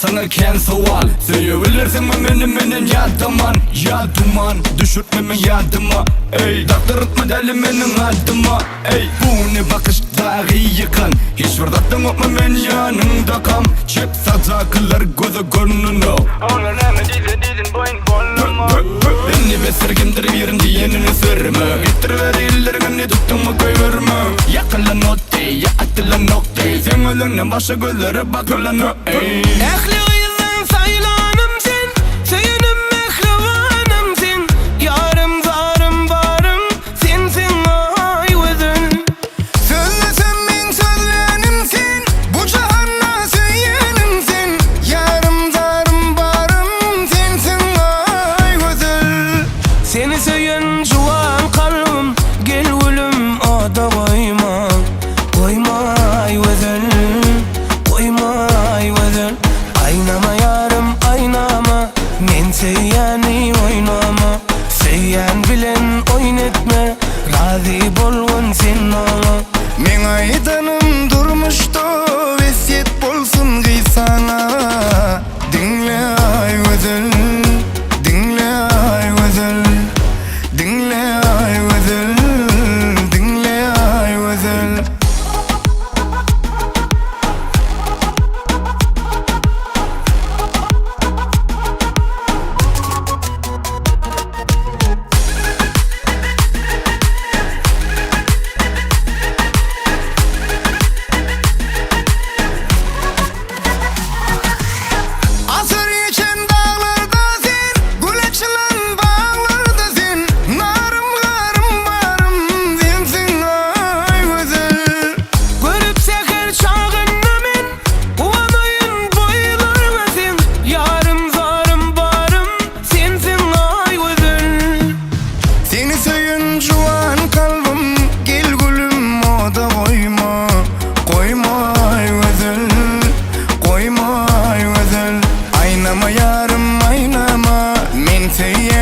saňa kän sowal Söýebilersiňmi meni menden ýadaman Ýa duman düşürtme meň ýadyma Eý dakdyrtma däli meniň adyma Eý bu ne bakyş dagy ýykan Hiç bir zatdan gorkma men ýanyňdakam Çep sagdakylar göze görnenok Olar näme diýse diýsin boýun bolma. Indi besdir kimdir birin diýenini sürme Getirber illeriňi ne tutduňmy goýberme Ýakylan ot deý, ýa atylan ok deý Seň gözüňden başga gözlere bakylanok eý. Ähli gyzdan saýlanym sen, Söýenim mähribanym sen, Ýarym zarym barym sensiň aý gözel. Sözlesem meň sözlänim sen, Bu jahanda söýenim sen, Ýarym zarym barym sensiň aý gözel. Seni söýen juwan kalbym, Gel gülüm oda goýma, Goýma aý gözel, goýma aý gözel. Aýnama ýarym aýnama, Men söýýäni oýnama, Söýýän bilen oýun etme, Razy bolgun sen oňa. Meň aýdanym durmuşda wesýet bolsun gyz saňa Diňle aý gözel, diňle aý gözel, diňle aý gözel, diňle aý gözel. Asyr geçen daglarda sen, Gül açylan baglarda sen, Narym, garym, barym sensiň aý gözel. Görüp säher çagynda men, Guwanaýyn boýlaryňa seň, Ýarym, zarym, barym sensiň aý gözel. Seni söýen juwan kalbym, Gel gülüm oda goýma, Goýma aý gözel, goýma aý gözel. Aýnama ýarym aýnama, Men söýýän.